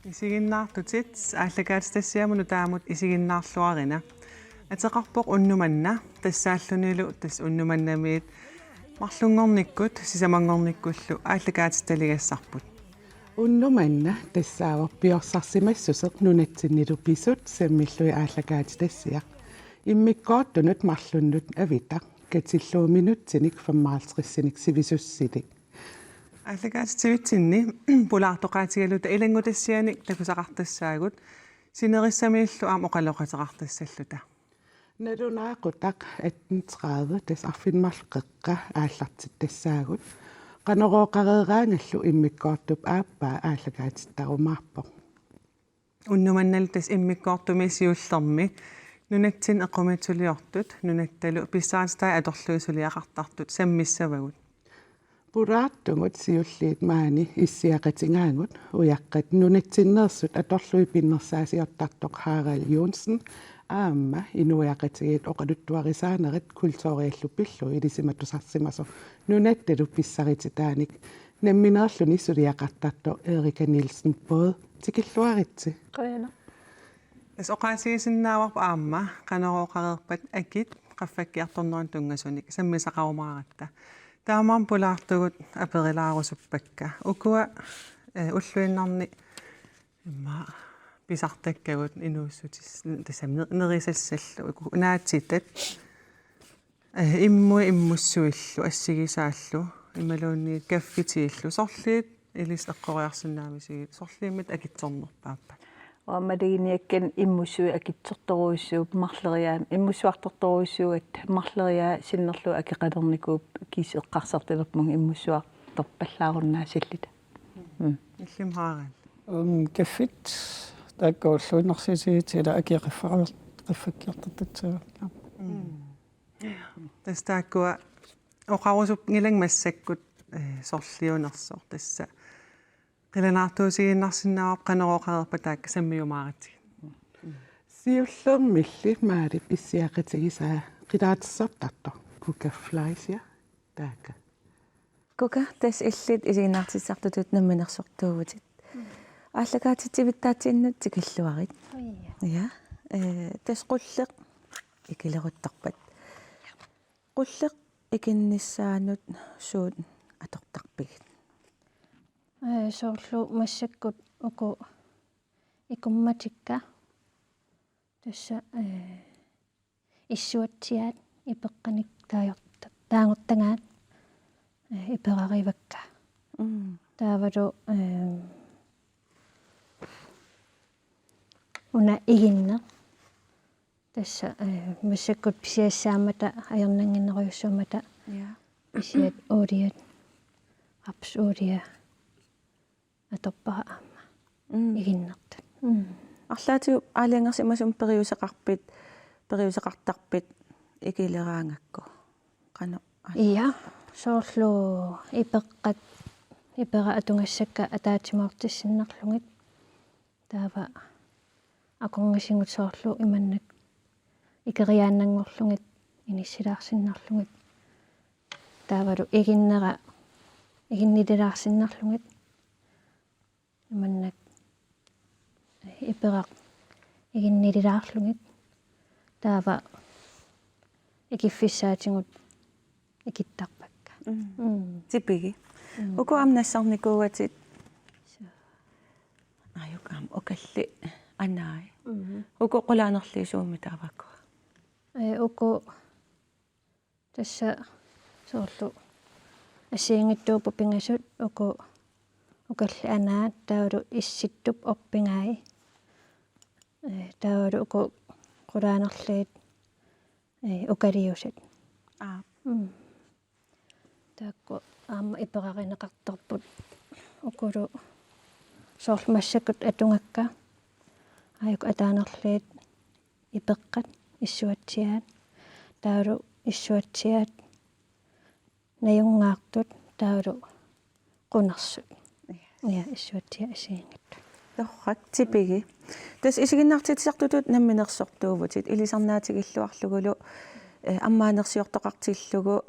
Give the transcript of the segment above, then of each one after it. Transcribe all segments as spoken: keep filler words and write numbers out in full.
Isiginnaartutit aallakaatitassiamut nutaamut isiginnaarluarina. Ateqarpoq Unnumanna, tassaallunilu tassa Unnumannamiit marlunngornikkut sisamanngornikkullu aallakaatitaligassarput. Unnumanna tassaavoq piorsarsimassuseq nunatsinnilu pisut sammillugit aallakaatitassiaq. Immikkoortunut marlunnut avitaq, katillugu minutsinik femoghalvtredsinik sivisussilik. Aallakaatitsivitsinni pulaartoqaatigaluta ilanngutassianik takusaqartassaagut, sinerissamiillu aamma oqaloqateqartassalluta. Nalunaaqutaq atten tredive, tassa arfineq-marluk qeqqa aallartittassaagut. Qanorooqareeraangallu immikkoortup aappaa aallakaatittarumaarpoq. Unnumannalu tassa immikkoortumi siullermi nunatsinni eqqumiitsuliortut nunattalu pissarititaat atorlugit suliaqartartut sammissavagut. Pulaartugut siulliit maani issiaqatigaagut, ujaqqat nunatsinneersut atorlugit pinnersaasiortartoq Harald Johnsen aamma inuiaqatigiit oqaluttuarisaanerat kulturiallu pillugu ilisimatusarsimasoq nunattalu pissarititaanik nammineerluni suliaqartartoq Erika Nielsen Baad, tikilluaritsi. Qujanaq. Tassa oqaatigisinnaavarput aamma Qanorooqareerpat akit qaffakkiartornerunik tunngasunik sammisaqarumaaratta. Taamaammat pulaartugut aperilaarusuppakka. Ukua, eh, ulluinnarni immaqa pisartakkagut inuussutis-, tassami ner-, nerisassallu, uku naatitat. Eh, immui immussuillu, assigisaallu, imaluunniit kaffitiillu, sorliit ilissi eqqoriarsinnaamisigilu, sorliit imminnut akitsornerpaappat? Aamma maluginiakkani immussuit akitsortorujussuupput marloriaat, immussuartortorujussuugatta marloriaat sinnerlugu akeqalernikuupput, kiisa eqqarsartalerpunga immussuartorpallaarunnaassalluta. Mm. Illimmi Harald? Um, kaffit taakku ulluinnarsiutigitit ila akii qaffariar-, qaffakkiartortassavagut. Mm. Tassa taakkua oqarusunngilanga massakkut, eh, sorliunersoq tassa. Qilanaartuutigiinnarsinnaavarput Qanorooqareerpat taakku sammiumaaratsigit. Siullermilli Maalip issiaqatigisaa qilaatersortartoq Kuka Fleischer taakku. Kuka, tassa illit isiginnaartitsisartutut namminersortuuvutit. Aallakaatitsivittaatsinnut tikilluarit. Uja. Ja, eh, tassa qulleq ikileruttorpat. Qulleq ikinnissaanut suut atortarpigit? Eh, soorlu massakkut uku ikummatikka. Tassa, eh, issuatsiaat ipeqqanik taajorta-, taagortagaat, eh, iperarivakka. Mm. Taavalu, eh, una iginneq. Tassa, eh, massakkut pisiassaammata ajornannginnerujussuummata. Ja. Pisiat uuliat, rapsuulia atorpara aamma. Mm. Iginnertut. Mm. Arlaatigut aalajangersimasumik periuseqarpit, periuseqartarpit ikileraangakku? Qanoq? Ja, soorlu ipeqqat, iperat atugassakka ataatsimoortissinnarlugit. Taava akornasigut soorlu imannak ikeriaannanngorlugit inissilaarsinnarlugit. Taavalu iginnera iginnililaarsinnarlugit. Imannak iperaq iginnililaarlugit. Taava ikiffissaatigut ikittarpakka. Mm. Mm. Tipigik. Mm. Uku aamma nassarnikuugatit. Suu. Aajuku aamma ukalli anaai. Mm. Uku qulaanerliisuummik taavakkua? Eh, uku tassa soorlu assigiinngitsuupput pingasut, uku ukalli anaat, taavalu issittup orpigai. Eh, taavalu uku qulaanerliit, eh, ukaliusat. Aa. Mm. Taakku aamma iperarineqartarput ukulu soorlu massakkut atugakka. Aajuku ataanerliit ipeqqat issuatsiaat. Taavalu issuatsiaat najunngaartut, taavalu qunersut. Ja. Ja, issuatsiaat assigiinngitsut. Torrak, Tipigi. Tassa isiginnaartitsisartutut namminersortuuvutit, ilisarnaatigilluarlugulu, eh, ammaanersiortoqartillugu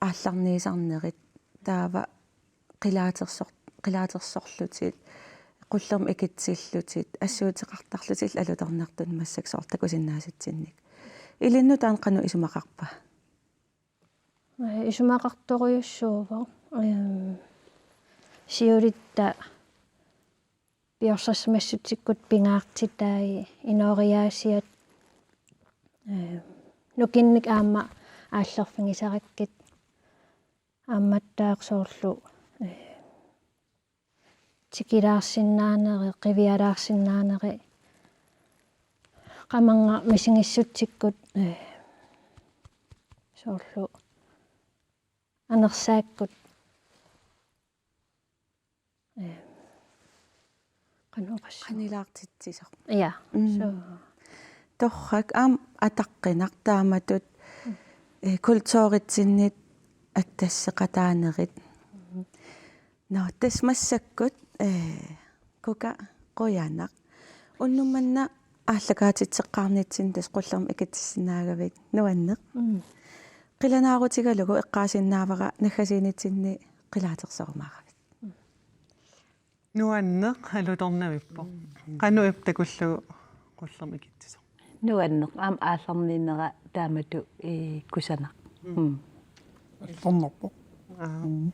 aallarniisarnerit, taava qilaatersor-, qilaatersorlutit, qullermik ikitsillutit, assuuteqartarlutillu alutornartunut massakkut soorlu takusinnaasatsinnik. Ilinnut taanna qanoq isumaqarpa? Eh, isumaqartorujussuuvoq. Ehm, siulitta piorsarsimassutsikkut pingaartitai, inooriaasiat, eh, nukinnik aamma aallerfigisarakkit, aammattaaq soorlu, eh, tikilaarsinnaaneri, qivialaarsinnaaneri, qamanngaq misigissutsikkut, eh, soorlu anersaakkut, eh, qanoq oqassaanga? Qanilaartitsisoq. Ja, mm. So. Torrak, aamma ataqqinaq taamatut, eh, kulturitsinnit attasseqataanerit. Mm. Nå, tassa massakkut, eh, Kuka, qujanaq. Unnuk manna aallakaatitseqqaarnitsinni tassa qullermik ikitsissinnaagavit, nuanneq. Mm. Qilanaarutigalugu eqqaasinnaavara naggasiinitsinni qilaatersorumaaravit. Nuanneq, alutornavippoq. Mm. Qanoq ippa takullugu qullermik ikitsisoq? Nuanneq, aamma aallarniinera taamatut, eh, kusanaq. Mm. Mm. Alutornarpoq. Aa. Mm.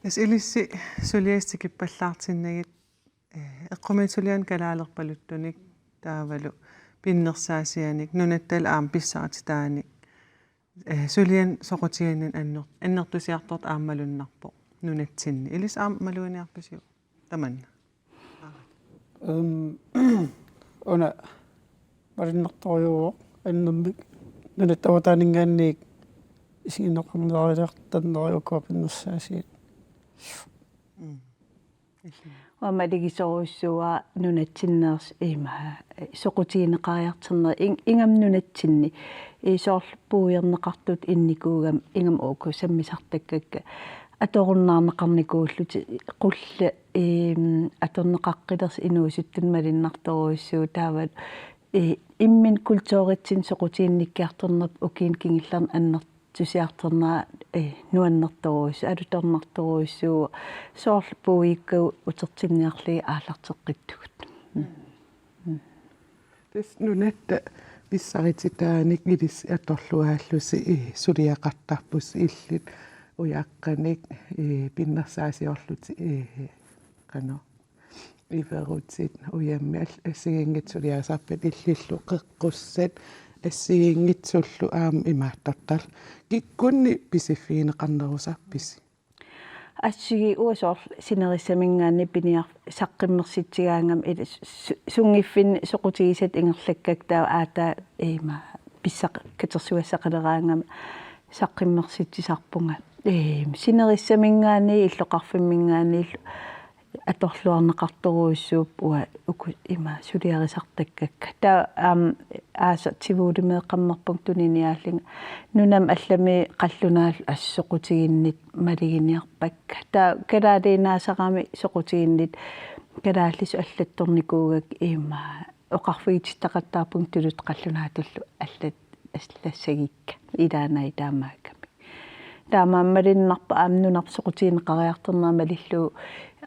Tassa ilissi suliassat tikippallaartinnagit, eh, eqqumiitsulianik kalaalerpaluttunik taavalu pinnersaasianik, nunattalu aamma pissarititaanik, eh, sulianik soqutiginninnik anner-, annertusiartortoq aamma malunnarpoq nunatsinni. Ilissi aamma maluginiarpisiuk tamanna? Ehm, una malunnartorujuuvoq annermik nunatta avataaninngaanniit isiginnaarniartarnerit ukua pinnersaasiat. Mm. Uanga maligisorujussuuara nunatsinneersoq ima, eh, soqutigineqariartorneq ing-, ingammik nunatsinni. Eh, soorlu puuiorneqartutut innikuugama ingammik uku sammisartakkakka atorunnaarneqarnikuullutik, qulleq, ehm, atorneqaqqilersoq inuusuttunut malunnartorujussuuvoq, taava, eh, imminut kulturitsinni soqutiginnikkiartornerput ukiuni kingullerni anner-, tusiartornera, eh, nuannertorujussuuvoq, alutornartorujussuuvoq, soorlu puuikkavut utertinniarlugit aallarteqqittugut. Mm. Mm. Tassa nunatta pissarititaanik ilissi atorluaallusi, eh, suliaqartarpusi illit ujaqqanik, eh, pinnersaasiorlutik, eh, qanoq iverutit, ujammik all-, assigiinngitsut suliarisarpata illillu qeqqussat, assigiinngitsullu aamma imaattortarlugit. Kikkunni pisiffigineqarnerusarpisi? Assigi uanga soorlu sinerissaminngaanniit piniar-, saqqummersitsigaangama ila su-, su-, sunngiffinni soqutigisatit ingerlakkakka taava aataa ima pissaq-, katersugassaqaleraangama saqqummersitsisarpunga. Ee, sinerissaminngaanniit illoqarfimminngaanniillu atorluarneqartorujussuupput uanga uku ima suliarisartakkakka. Taava, aam, aasaq tv'limeeqqammerpunga tuniniaallunga. Nunami allami qallunaallu assut soqutiginnit maluginiarpakka. Taava kalaaliinnaasarami soqutiginnit kalaallisut allattornikuugakka ima oqarfigitittaqattaarpunga tuluttut qallunaatullu allat-, allassagikka. Ilaanni taamaakkami. Taamaammat malunnarpoq aamma nunarput soqutigineqariartornera malillugu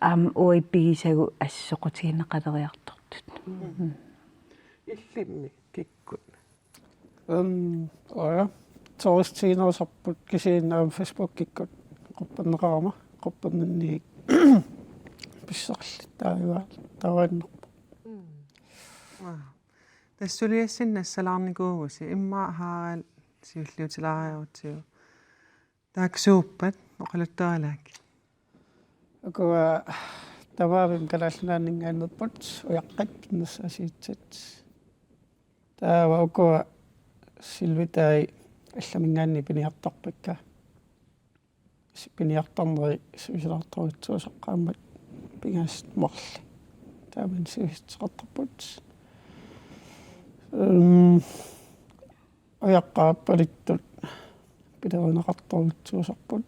aamma uagut pigisagut assut soqutigineqaleriartortut. Mm. Illimmi kikkut? Ehm, uanga turistiginerusarput kisianni aamma Facebookikkut qupperneqarama, qupperninniit pissarlittaa taava-, taavaannarpoq. Mm. Wow. Tassa suliassinnut nassalaarnikuuvusi, immaqa Harald siulliutilaariarutsigu. Taakku suuppat oqaluttuarilaarlugit? Ukua tamavimmik Kalaallit Nunaanninngaanneerput, ujaqqat pinnersaasiassat. Taava ukua Silvitai allaminngaanniit piniartorpakka. Piniartorneri sivisulaartorujussuusarput aamma pingasut marluk. Taamani sivisutitsisoqartarput. Ehm, ujaqqat aappaluttunik pilerineqartorujussuusarput.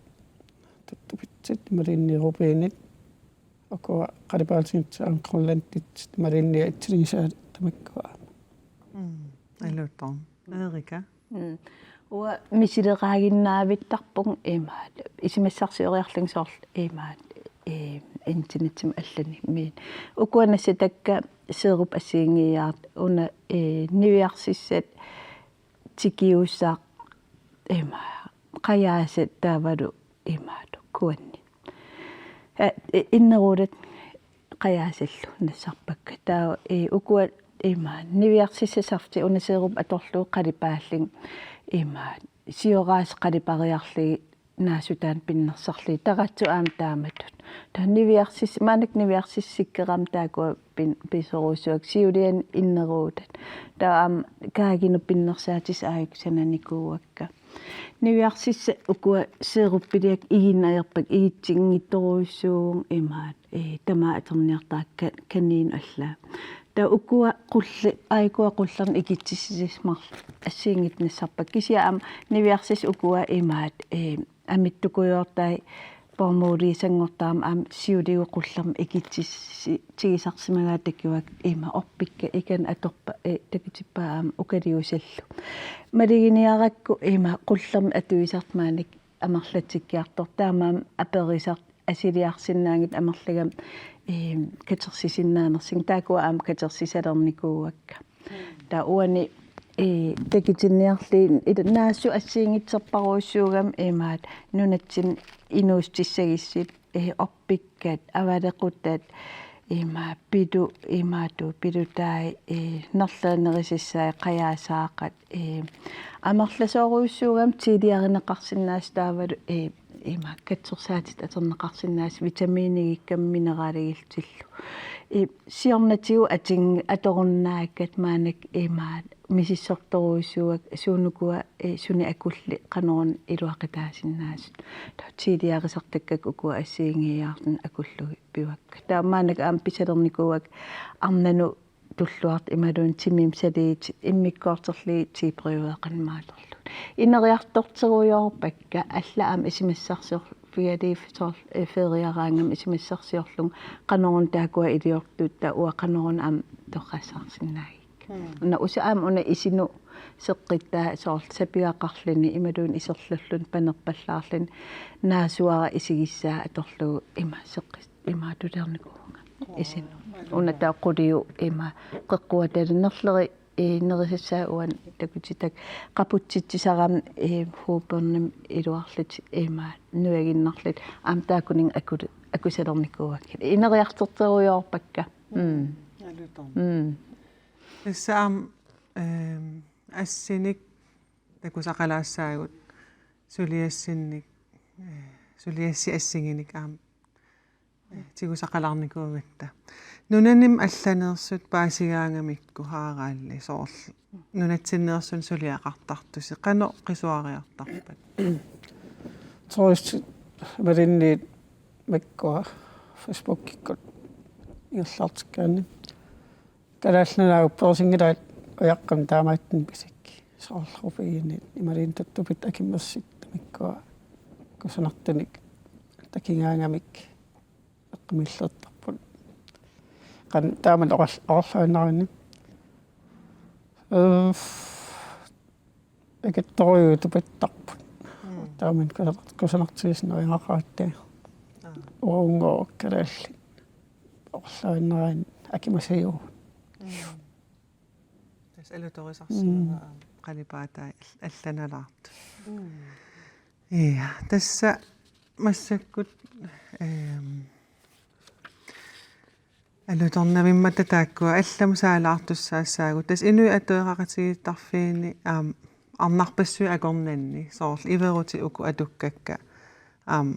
Tuttupitsit imaluunniit rubinit. Ukua qalipaalliit aamma Grønlandit imaluunniit atsilingisaat tamakkua. Mm. Alutorn. Erika. Mm. Uanga misileraaginnaavittarpunga imaat. Isumassarsioriarlunga soorlu imaat. Eh, internetimi allani. Min. Ukua nassatakka Seerup assigiinngiiaat una, eh, niviarsissat tikiusaq imaat. Qajaasat taavalu imaat. Kuanni. Eh, eh, inneruutat qajaasallu nassarpakka. Taava, eh, ukua imaat. Niviarsissat safti una Seerup atorlugu qalipaallunga imaat. Sioraasut qalipariarlugit naasutaannik pinnersarlugit taratsut aamma taamatut. Taava niviarsis-, maannakkut niviarsissat sikkerami taakkua pin-, pisoruussuakka siuliani inneruutat. Taava aamma kaaginut pinnersaatissat aajuku sananikuuakka. Niviarsissat ukua Seerup piliakka iginnajarpakka igitsinngitsorujussuuvunga imaat. Eh, tamaat atorniartarakkit kaninut allaat. Taava ukua qulli-, aajuku qullernik ikitsissisut marluk assigiinngitsut nassarpakka. Kisianni aamma niviarsissat ukua imaat, eh, amitsukujoortai bomuldiusanngortarami aamma siuligut qullermik ikitsissi-, tigisarsimagaat takuakka imaat orpikkat ikani atorpaat, eh, takutippaat aamma ukaliusallu. Maluginiarakku imaat qullermik atuisartut maannakkut amerlatsikkiartortut taamaammat aperisartut asiliarsinnaanngitsut amerlagami, eh, katersisinnaanersut. Taakkua aamma katersisalernikuuakka. Taava uani, eh, takutinniarlugit ila naasut assigiinngitsorparujussuugami imaat nunatsinni inuussutissagisut, eh, orpikkat, avalequtat, imaat pilut, imaattoq pilutai, eh, nerlerinerusussai, qajaasaaqat, eh, amerlasoorujussuugami tiiliarineqarsinnaasut taavalu, eh, imaat katsorsaatit atorneqarsinnaasut vitaminigikkami mineraligillutillu. Eh, siornatigut atin-, atorunnaakkat maannakkut imaat misissortorujussuuakka suunukua, eh, sunik akullit qanoruna iluaqutaasinnaasut. Taava tiiliarisartakkakka ukua assigiinngiiaarluni akullugit piuakka. Taava maannakkut aamma pisalernikuuakka arnanut tulluartut imaluunniit timimik saliitit immikkoortorlugit tiiperueqanmaatorlugit. Ineriartorterujoorpakka allat aamma isumassarsiorfigalugit soorlu, eh, feriaraangama isumassarsiorlunga qanoruna taakkua iliortut taava uanga qanoruna aamma torrassaarsinnaagikka. Mm. Una usu aamma una isinut seqqittaa soorlu sapigaqarluni imaluunniit iserlulluni panerpallaarluni naasuara isigissaa atorlugu ima seqqis-, imaattuliornikuuvunga. Oo, isinut. Una taava quliu ima qeqquatalu nerleri, eh, nerisassaat uani takutitakka qaputsitsisarami, eh, huupernim iluarlutik ima nujaginnarlutik aamma taakkuninnga akut-, akusalernikuuakka. Ineriartorterujoorpakka. Mm. Alutorn. Mm. Tassa aamma, ehm, assinik takusaqalaassaagut suliassinnik, eh, suliassip assigiinnik aamma, eh, tigusaqalaarnikuugatta. Nunanimi allaneersut paasigaangamikku Haraldi soorlu nunatsinneersunik suliaqartartusi qanoq qisuariartarpat? Turistit imaluunniit makkua Facebookikkut ingerlaartikkaanni. Kalaallit Nunaat upperisinngillat ujaqqamik taamaattunik pisik. Soorlu rubiinit imaluunniit tuttupit akimersut tamakkua kusanartunik takugaangamik eqqumilliortarput. Qanoq taamak oqar-, oqarluinnarluni. Uff. Ikittorujuit tupittarput. Mm. Taamani kusanar-, kusanartigisinnaajaqaratta. Aa. Uunngooq kalaallit. Oqarluinnarluni akimasajuugut. Mm. Tassa alutorisarsimagaa. Mm. Qalipaatai al-, allanalaartut. Mm. Ja, tassa massakkut, ehm, alutornavimmatta taakkua allamut saalaartussaassaagut. Tassa inuit atueqaqatigiittarfiini aamma arnarpassuit akornanni soorlu iverutit uku atukkakka aamma,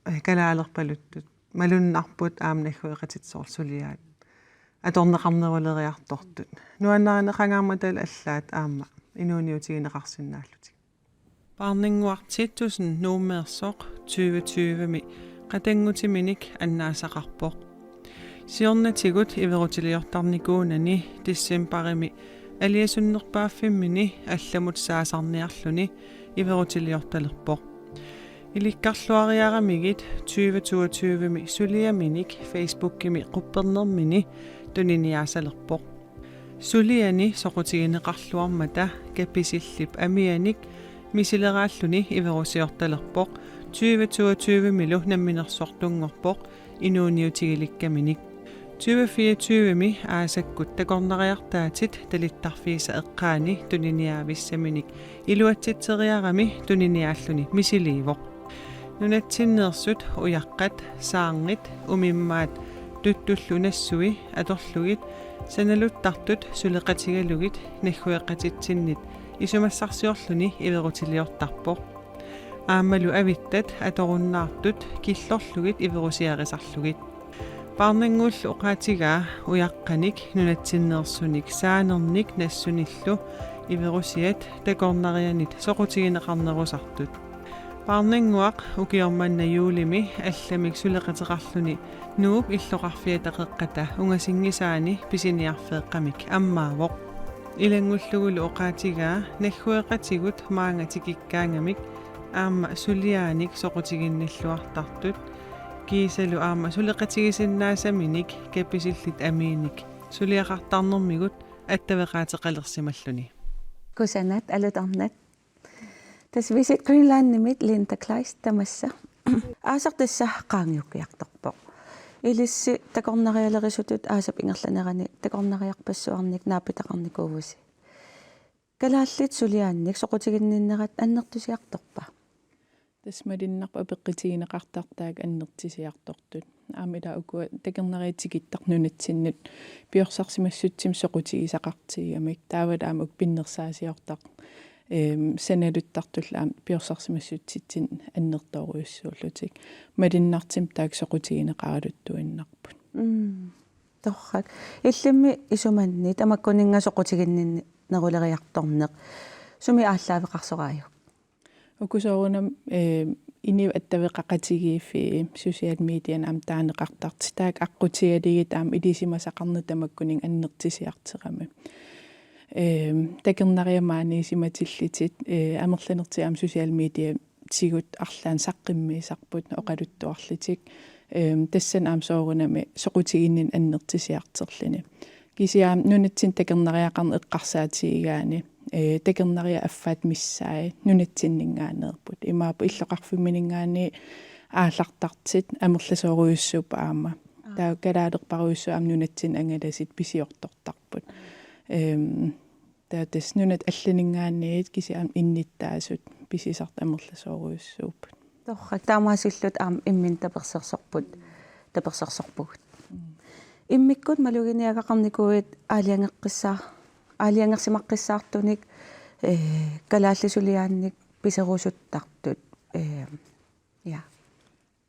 eh, kalaalerpaluttut malunnarput aamma naggueqatitta soorlu suliaat atorneqarneruleriartortut. Nuannarineqangaarmatalu allaat aamma inuuniutigineqarsinnaallutik. Paarninnguaq Titussen Nuummeersoq tyve tyve-mi qatanngutiminik annaasaqarpoq. Siornatigut iverutiliortarnikuunani decembarimi aliasunnerpaaffimmini allamut saasarniarluni iverutiliortalerpoq. Ilikkarluariaramigit tyve toogtyve-mi suliaminik Facebookimi quppernermini tuniniaasalerpoq. Suliani soqutigineqarluarmata Kapisillip amianik misileraalluni iverusiortalerpoq, tyve toogtyve-milu namminersortunngorpoq inuuniutigilikkaminnik. Tyve fireogtyve-mi aasakkut takornariartaatit talittarfiisa eqqaani tuniniaavissaminik iluatsitseriarami tuniniaalluni misiliivoq. Nunatsinneersut ujaqqat, saarngit, umimmaat tuttullu nassui atorlugit, sanaluttartut suleqatigalugit naggueqatitsinnit isumassarsiorluni iverutiliortarpoq. Aammalu avittat atorunnaartut killorlugit iverusiarisarlugit. Paarnannguullu oqaatigaa ujaqqanik nunatsinneersunik saanernik nassunillu iverusiat takornarianit soqutigineqarnerusartut. Paarnannguaq ukioq manna juulimi allamik suleqateqarluni Nuup illoqarfiata Qeqqata ungasinngisaani pisiniarfeeqqamik ammaavoq. Ilanngullugulu oqaatigaa naggueqatigut maanga tikikkaangamik aamma suliaanik soqutiginnilluartartut, kiisalu aamma suleqatigisinnaasaminik Kapisillit amiinik suliaqartarnermigut attaveqaateqalersimalluni. Kusanat alutornat. Tassa Visit Greenlandimit Linda Kleist tamassa. Aasaq tassa qaangiukkiartorpoq. Ilissi takornarialerisutut aasap ingerlanerani takornariarpassuarnik naapitaqarnikuuvusi. Kalaallit suliaannik soqutiginninnerat annertusiartorpa? Tassa malunnarpoq apeqqutigineqartartut taakku annertusiartortut. Aamma ila ukua takornariat tikittartut nunatsinnut piorsarsimassutsiminnik soqutigisaqartigigamik. Taavalu aamma uku pinnersaasiortartut, ehm, sanaluttartullu aamma piorsarsimassutsitsinnut annertoorujussuullutik. Malunnartumik taakku soqutigineqaraluttuinnarput. Mm. Torrak. Illimmi isumanni tamakkuninnga soqutiginninneruleriartorneq sumi aallaaveqarsoraajuk? Uku soorunami, eh, inuit attaveqaqatigiiffii social mediani aamma taaneqartartut. Taakku aqqutigalugit aamma ilisimasaqarneq tamakkuninnga annertusiartorami. Eh, takornariat maaniisimatillutik, eh, amerlanertigut aamma social media tigut arlaannik saqqummiisarput oqaluttuarlutik. Ehm, tassani aamma soorunami soqutiginninneq annertusiartorluni. Kisianni aamma nunatsinni takornariaqarneq eqqarsaatigigaanni, eh, takornariat affaata missaat nunatsinninngaanneerput. Imaappoq illoqarfimmininngaanniit aallartartut amerlasoorujussuupput aamma. Aa. Taava kalaalerparujussuit aamma nunatsinni angalasut pisiortortarput. Ehm, Taava tassa nunat allaninngaanniit kisianni innuttaasut pisisartut amerlasoorujussuupput. Torrak, taamaasilluta aamma imminut tapersersorput, tapersersorpugut. Mm. Immikkut maluginiagaqarnikuuit aalajangeqqissaa-, aalajangersimaqqissaartunik, eh, kalaallisuliaannik piserusuttartut, eh, ja.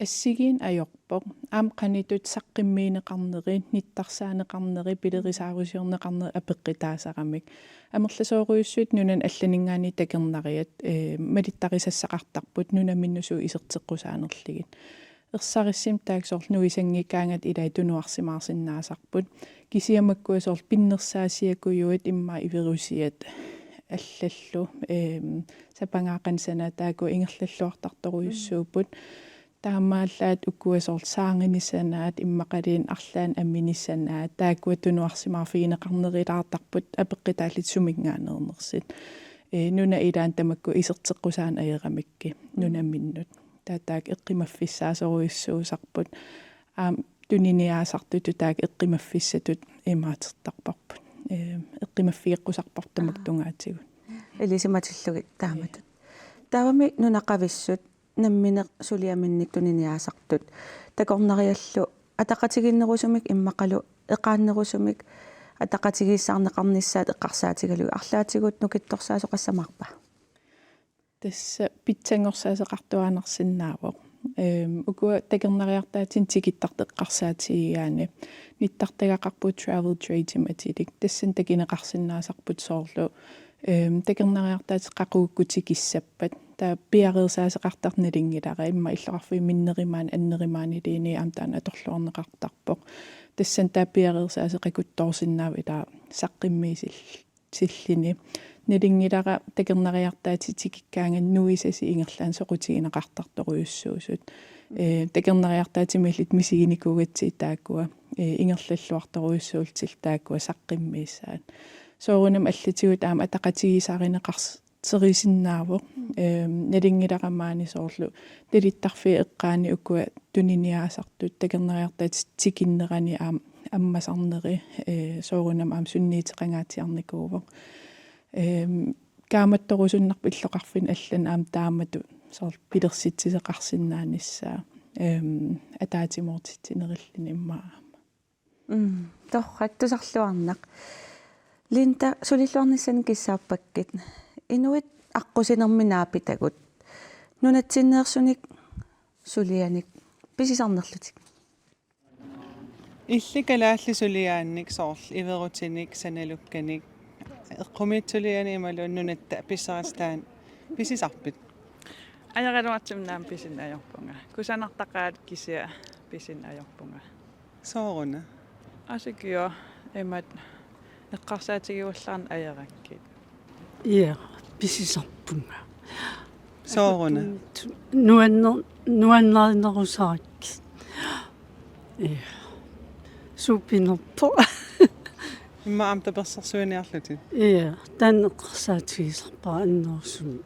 Assigiinneq ajorpoq. Aamma qanoq ittut saqqummiunneqarneri, nittarsaaneqarneri, pilerisaarusiorneqarneri apeqqutaasaramik. Amerlasoorujussuit nunani allaninngaanniit takornariat, eh, malittarisassaqartarput nunaminnut suut iserteqqusaanerlugit. Ersarissumik taakku soorlu nuisanngikkaangatta ilai tunuarsimaarsinnaasarput. Kisianni makkua soorlu pinnersaasiakujuit immaqa iverusiat allallu, ehm, sapangaaqanik sanaat taakku ingerlalluartartorujussuupput. Taamaallaat ukua soorlu saarnginik sanaat immaqaluunniit arlaannik aminik sanaat taakkua tunuarsimaarfigineqarnerulaartarput apeqqutaallutik suminngaanneernersut. Ee, nunap ilaani tamakku iserteqqusaaneq ajoramikkit nunaminnut. Taava taakku eqqumaffissaasorujussuusarput. Aamma tuniniaasartutut taakku eqqumaffissatut imaatertarparput. Ee, eqqumaffigeqqusarparput tamakku tungaatigut. Ilisimatillugit taamatut. Taavami nunaqavissut nammineq suliaminnik tuniniaasartut takornariallu ataqatigiinnerusumik immaqalu eqaannerusumik ataqatigiissaarneqarnissaat eqqarsaatigalugit arlaatigut nukittorsaasoqassamaarpa? Tassa pitsanngorsaasoqartuaannarsinnaavoq. Ehm, ukua takornariartaatinik tikittartut eqqarsaatigigaanni nittartagaqarpugut travel trade-imik atilik. Tassani takuneqarsinnaasarput soorlu, ehm, takornariartaatit qaqugukkut tikissappat. Taava piareersaasoqartartoq nalunngilara, immaqa illoqarfiup minnerumaaneq annerumaanerulluni aamma taanna atorluarneqartarpoq. Tassani taava piareersaasoqakuttoorsinnaavoq ilaa saqqummiisil-, -silluni. Nalunngilara takornariartaatit tikikkaangat nuisasi ingerlaannaq soqutigineqartartorujussuusut. Ee, takornariartaatimiillutik misiginikuugatsigit taakkua, ee, ingerlalluartorujussuullutillu taakkua saqqummiissaat. Soorunami allatigut aamma ataqatigiissaarineqars-, terisinnaavoq. Ehm, nalunngilara maani soorlu nalittarfiit eqqaani ukua tuniniaasartut takornariartaatit tikinnerani aamma ammasarneri, eh, soorunami aamma sunniuteqangaatsiarnikuuvoq. Ehm, kaammattorusunnarpoq illoqarfinni allani aamma taamatut soorlu pilersitsisoqarsinnaanissaa, ehm, ataatsimoortitsinerilluni immaqa aamma. Mm, torrak, tusarluarnaq. Linda, sulilluarnissannut kissaappakkit. Inuit aqqusinermi naapitagut. Nunatsinneersunik sulianik pisisarnerlutik. Illit kalaallit suliaannik soorlu iverutinik, sanalukkanik, eqqumiitsulianik imaluunniit nunatta pissarititaannik pisisarpit? Ajoraluartumik aamma pisineq ajorpunga. Kusanartaqaat kisianni pisineq ajorpunga. Sooruna? Asikio imatut eqqarsaatigivallaarneq ajorakkit. Ja, pisisarpunga. Sooruna? Nuanner-, nuannarinerusarakkit. Ja. Suut pinerpoq. Immaqa aamma tapersersuiniarlutit? Ja, taanna eqqarsaatigisarpara annerusumik.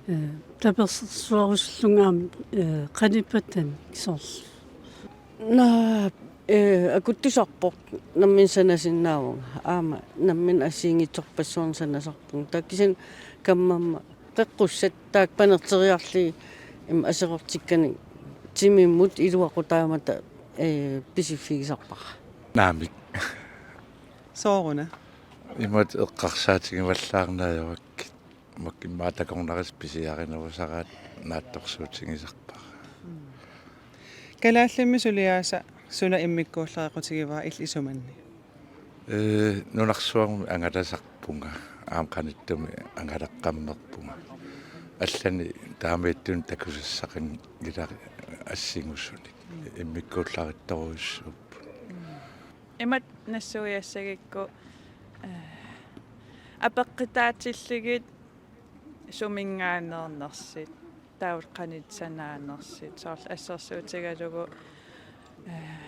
Eh, tapersersuerusullunga aamma, eh, qalipatanik soorlu. Naa, eh, akuttusarpoq nammineq sanasinnaavunga. Aamma nammineq assigiinngitsorpassuarnik sanasarpunga. Taava kisianni kammama qeqqussat taakku panerteriarlugit ima aserortikkanik timimmut iluaqutaamata, eh, pisiffigisarpara. Naamik. Sooruna? Imatut eqqarsaatigivallaarneq ajorakkit. Makku immaqa takornarissat pisiarinerusaraat naatsorsuutigisarpara. Kalaallimmi suliaasa suna immikkuullerequtigivaa illit isumanni? Ee, nunarsuarmi angalasarpunga, aamma qanittumi angalaqqammerpunga. Allanik taamaattunik takusassaqanngilara assigusunik. Immikkuullarittorujussuupput. Imatut nassuiassagikku, eh, apeqqutaatillugit suminngaanneernersut, taava qanoq sanaanersut, soorlu assersuutigalugu, eh,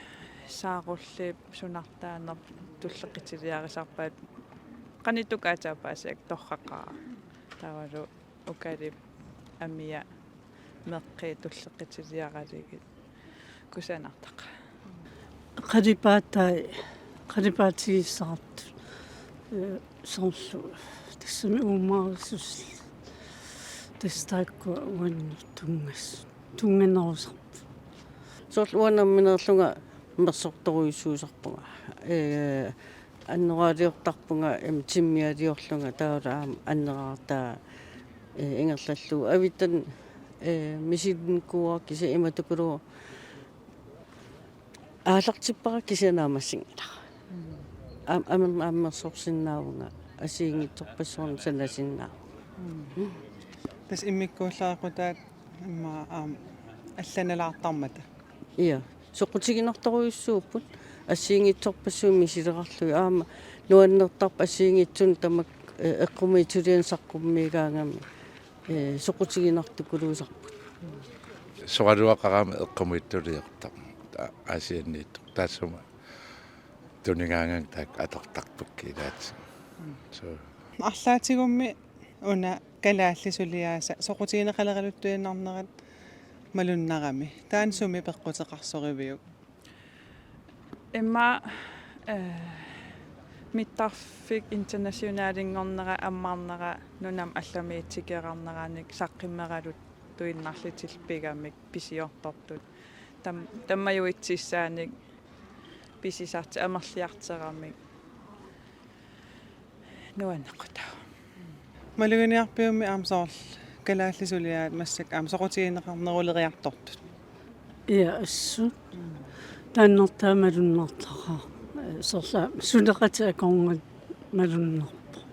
Saarulliup sunartaanerput tulleqqutiliarisarpaat, qanoq aatsaat paasigakkit torraqaaq. Taavalu Ukalip amia meqqit tulleqqutiliaralugit kusanartaqaat. Qalipaatai, qalipaatigissaartut. Eh, soorlu tassami uummarisussat. Tassa taakkua uannut tunngas-, tunnganerusarput. Soorlu uanga nammineerlunga mersortorujussuusarpunga. Eh, annoraaliortarpunga, em, timmialiorlunga taavalu aamma anneraartaa, eh, ingerlallugu. Avittanik, eh, misilinnikuuara kisianni imatukuluvoq aallartippara kisianni naammassinngilaq. Aam-, aamma, aamma mersorsinnaavunga assigiinngitsorpassuarnik sanasinnaavoq. Tassa immikkuullerequtaat immaqa aamma allanalaartarmata. Ja. Soqutiginartorujussuupput assigiinngitsorpassuit misilerarlugit, aamma nuannertarpoq assigiinngitsunik tamakku, eh, eqqumiitsulianik saqqummiigaangamik, eh, soqutiginartukuluusarput. Soraluaqarami eqqumiitsuliortarpoq. A-, Aasianniittoq. Taassuma tunigaangat taakku atortarpakka ilaatigut. So. Arlaatigummi una kalaallit suliaasa soqutigineqaleraluttuinnarnerat malunnarami. Taanna sumi peqquteqarsoriviuk? Immaqa, eh, mittarfik internationalinngornera ammarnera nunamut allamiut tikeqqaarneranik saqqummeraluttuinnarlutillu pigamik pisiortortut. Tam-, tammajuitsissaanik pisisartik amerliarteramik. Nuannequtaq. Maluginiarpiummi aamma soorlu kalaallit suliaat massakkut aamma soqutigineqarneruleriartortut. Ja, assut. Taanna taama malunnartaqaaq. Soorlu suleqatit akornanni malunnarpoq.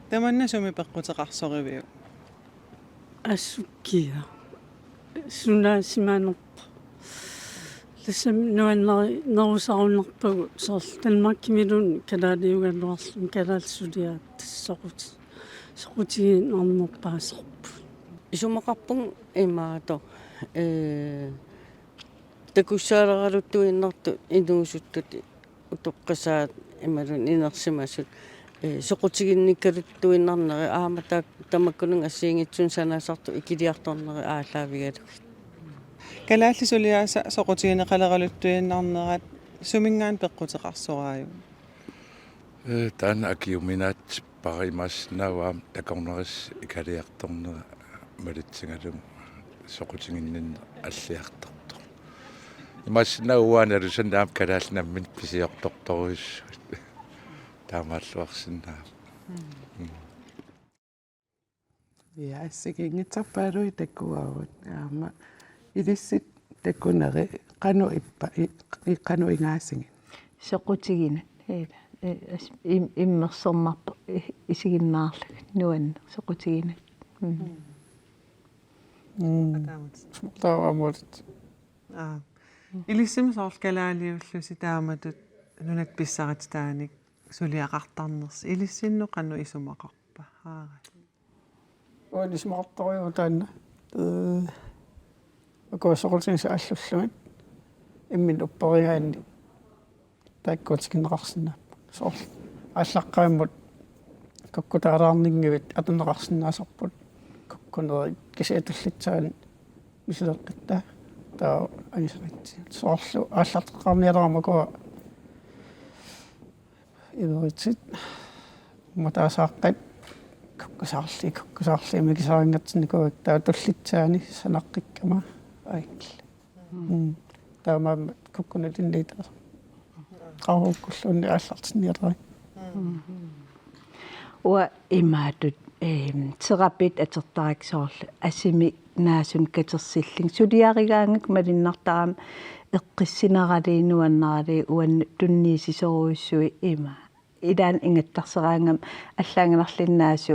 Tamanna sumi peqquteqarsoriviuk? Assut kia. Sunaasimanerpoq. Tassami nuannari-, nerusarunarpagut soorlu Danmarkimiluunniit kalaaliugaluarluni kalaallit suliaat tassa. soqut-, soqutiginarnerpaasarput. Isumaqarpunga imaattoq, ee, takussaaleraluttuinnartut inuusuttut utoqqasaat imaluunniit inersimasut, ee, soqutiginnikkaluttuinnarneri aamma taak-, tamakkununnga assigiinngitsunik sanaasartut ikiliartorneri aallaavigalugit. Kalaallit suliaasa soqutigineqaleraluttuinnarnerat suminngaanniit peqquteqarsoraajuk? Ee, taanna akiuminaatsippara, imaassinnaavoq aamma takornarissat ikiliartornera malitsigalugu soqutiginninneq alliartortoq. Imaassinnaavoq uani alusanni aamma kalaallit namminneq pisiortortorujussuit. Taamaalluarsinnaavoq. Mm. Ja, assigiinngitsorpaaluit takuagut. Aamma ilissi takuneri qanoq ippa, i-, i-, qanoq ingaasigit? Soqutiginat. Ila, i-, as-, im-, immersornarpoq, i-, isiginnaarlugit nuanneq soqutiginat. Mm. Mm. Ataamatut. Taava aamma uagut. Aa. Ilissimi soorlu kalaaliullusi taamatut nunat pissarititaanik suliaqartarnersi. Ilissinnut qanoq isumaqarpa? Haara. Uanga isumaqartorujuuvoq taanna. Ee, ukua soqutigisat allullugit. Imminut upperigaanni taakkua tikinneqarsinnaapput. Soorlu aallaqqaammut kukkutaalaarninngivit atorneqarsinnaasarput. Kukkunerit kisianni tullissaani misileqqittaa. Taava angisaritsi. Soorlu aallarteqqaarnialerama ukua iveritit. Uummataassaaqqat kukkusaarlugit, kukkusaarlugit mikisarinngatsinnikuuakka, taava tullissaani sanaqqikkama. Aajukua. Mm. Taamaammat kukkunutinniit taasa. Qaqugukkulluunniit aallartinnialerakkit. Uanga imaattoq, eem, terapit atortarakku soorlu asimi naasunik katersillunga. Suliarigaangakku malunnartarami eqqissinerali nuannarali uannut tunniussisorujussuit ima. Ilaanni ingattarseraangama allaanngilaq naasu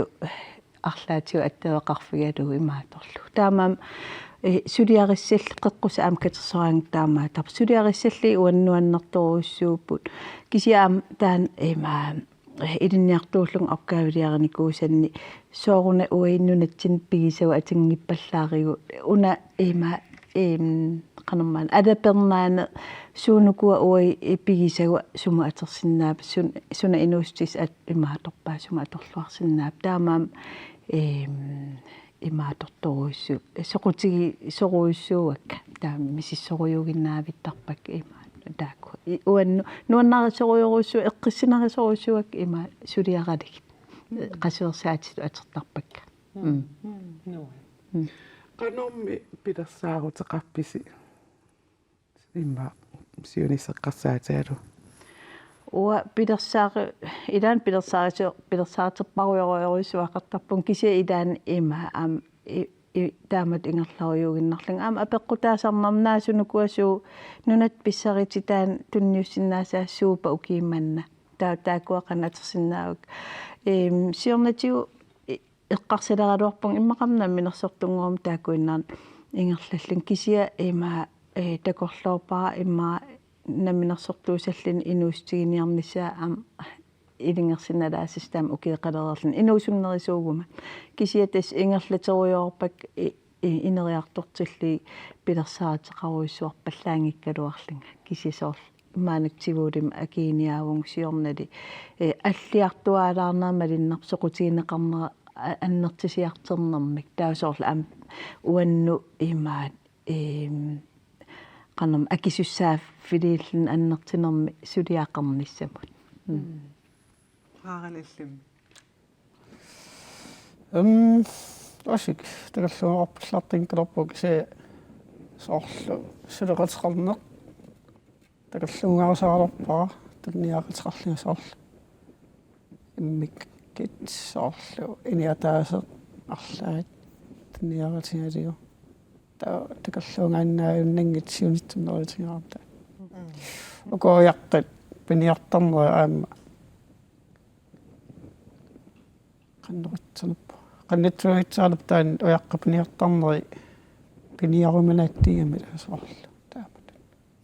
arlaatigut attaveqarfigalugu imaattorlugu. Taamaammat, eh, suliarissallit qeqqusaat aamma katersoraangakkit taamaattarput. Suliarissallit uannut nuannertorujussuupput. Kisianni aamma taanna ima, eh, ilinniartuullunga opgaviliarinikuusanni sooruna uagut nunatsinni pigisagut atinngippallaarigut. Una ima, eem, qanormaanna alapernaaneq suunukua uagut pigisagut sumut atorsinnaapput, sun-, suna inuussutissat at-, imaattorpaat sumut atorluarsinnaapput. Taamaammat, eem, imaattortorujussuuvoq, soqutigisorujussuuakka, taava misissorujuuginnaavittarpakka ima taakku. I-, uannut nuannarisorujorujussuuakka, eqqissinerujussuuakka ima suliaralugit. Qasuersaatitut atortarpakka. Mm. Mm. Nuann. Mm. Qanormi pilersaaruteqarpisi? Immaqa siunisseqqassaatigalugu. Uanga pilersaari-, ilaanni pilersaarisu-, pilersaaruteqarujorujussuaqartarpunga kisianni ilaanni ima aamma i-, i-, taamatut ingerlarujuuginnarlunga. Aamma apeqqutaasarnermi naasunukua suut nunat pissarititaanni tunniussinnaasaat suuppat ukiummanna. Taa-, taakkua qanoq atorsinnaavakka. Eem, siornatigut i-, eqqarsaleraluarpunga immaqami namminersortunngormat taakkuinnarnik ingerlallunga kisianni ima, ee, takorloorpara immaqa namminersortuusalluni inuussutiginiarnissaa aamma ilungersunalaassasoq taama ukioqalereerluni inuusunnerisuuguma. Kisianni tassa ingerlaterujoorpakka i-, i-, ineriartortillugit pilersaaruteqarujussuarpallaanngikkaluarlunga. Kisianni soorlu maannakkut Tivolimi akiniaavunga siornali, eh, alliartuaalaarnera malunnarpoq soqutigineqarnera a-, annertusiartornermik. Taava soorlu aamma uannut imaattoq, eem, qanormi akisussaaffiliilluni annertunermi suliaqarnissamut. Mm. Mm. Harald, illimmi? Em, asik, takorluugarpallartinngikkaluarpoq kisianni soorlu suleqateqarneq. Takorluugaarusaarpara, tunniaqateqarlunga soorlu. Immikkut soorlu ini ataaseq arlaat tunniaqatigalugu. Taava takorluugaannaajunnaanngitsoq siunissami neriuutigaarta. Mm. Uku ujaqqat piniartarnerat aamma. Qanoq itsanerpa. Qanoq itsuassaanerpa taanna ujaqqat piniartarneri piniaruminaatsigami soorlu. Taamatut.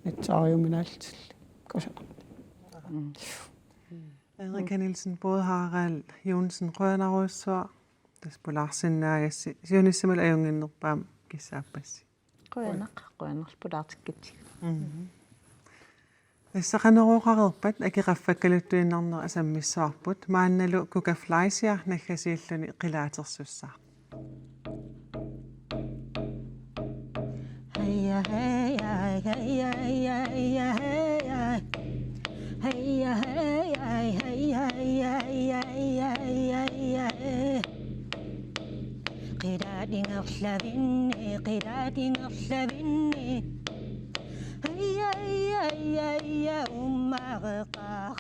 Nitsaariuminaallutillu. Kusanarpoq. Mm. Erika Nielsen, Bodil Harald Joensen, qujanarujussuaq. Tassa pulaarsinnaagassi, siunissamilu ajunnginnerpaamik kissaappassi. Qujanaq, qujanarlu pulaartikkatsigu. Mhm. Tassa Qanorooqareerpat akeqaffakkaluttuinnarnerat sammissavarput, maannalu Kuka Fleischer naggasiilluni qilaatersussaaq. Heya, heya, heya, heya, heya, heya. Heya, heya, heya, heya, heya, heya, heya, heya, heya. Qilaatingerlavinni, qilaatingerlavinni. Heya, heya, heya, heya, ummareqaaq.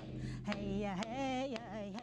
Heya, heya, heya.